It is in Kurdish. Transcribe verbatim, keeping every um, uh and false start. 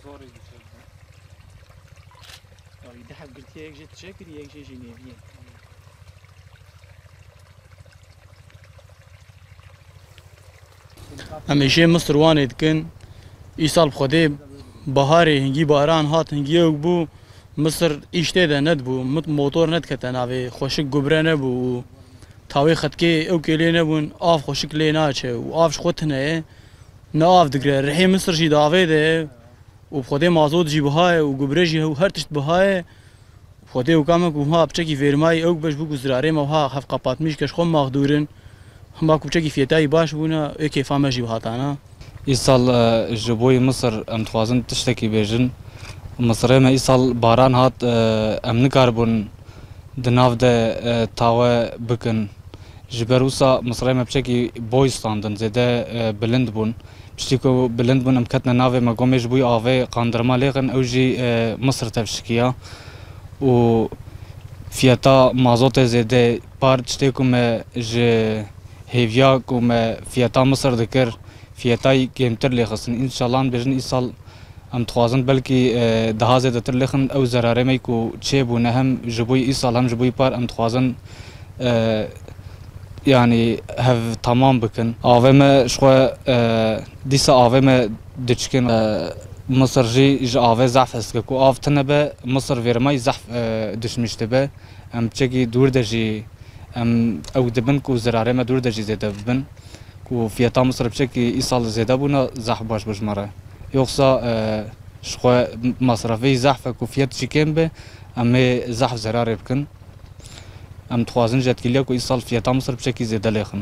Zor diçe. Ay, di heb girtiye, yek jê diçe kiriye, yek jê jî nêviye. Em ê jê Misir Wanê dikin. Îsal bi Xwedê baharê hingî baran hat, hingî ewk bû. Misir îş tê de nedibû. Mit-, motor nedikete navê. Xweşik gubre nebû û tawê xetkê ewkê lê nebûn. Av xweşik lê naçe û av ji xwe tune ye. Ne av digre. Rihê Misir jî di avê de ye. Û bi Xwedê mazot jî biha ye û gubre jî û her tişt biha ye. Bi Xwedê û ka me ku ha piçekî vêrmayî ewk be ji bo ku zirarê me wiha hev qapatmîş ke ji xwe mexdûr in. Hima ku piçekî fiyetayî baş bûna, ê kêfa me jî bihatana. Îsal, e, ji bo yê Misir em dixwazin tiştekî bêjin. Misirê me îsal baran hat, e, em nikaribûn di nav de, e, tawe bikin. Ji ber wisa Misirê me piçekî boy standin, zêde, e, bilind bûn. Piştî ku bilind bûn, em ketine navê me gomê ji bo avê qandirma lêxin, ew jî, e, Misir tevşikiya. Û fiyeta mazotê zêde par tiştê ku me ji hêviya ku me fiyeta Misir dikir, fiyetayî kêmtir lêxistin. Înşallah em bêjin îsal Em dixwazin belkî, e, daha zêdetir lêxin ew zerarê me ku çêbûne hem ji bo îsal hem ji bo par em dixwazin, e, yanî hev tamam bikin. Avê me ji xwe, e, dîsa avê me diçikin. E, Misir jî ji avê zehf hez dike. Ku av tune be, Misir vêrmayî zehf, e, dişmîş dibe. Em çekî dûr de jî Em ew dibin ku zirarê me dûr de jî zêde bibin, ku fiyeta Misir piçekî îsal zêde bûna zehf baş bû ji me re. Yoxsa, e, ji xwe masrafê zehf e ku fiyet jî kêm be, em ê zehf zirarê bikin. Em dixwazin ji yetkîliya ku îsal fiyeta Misir piçekî zêde lêxin.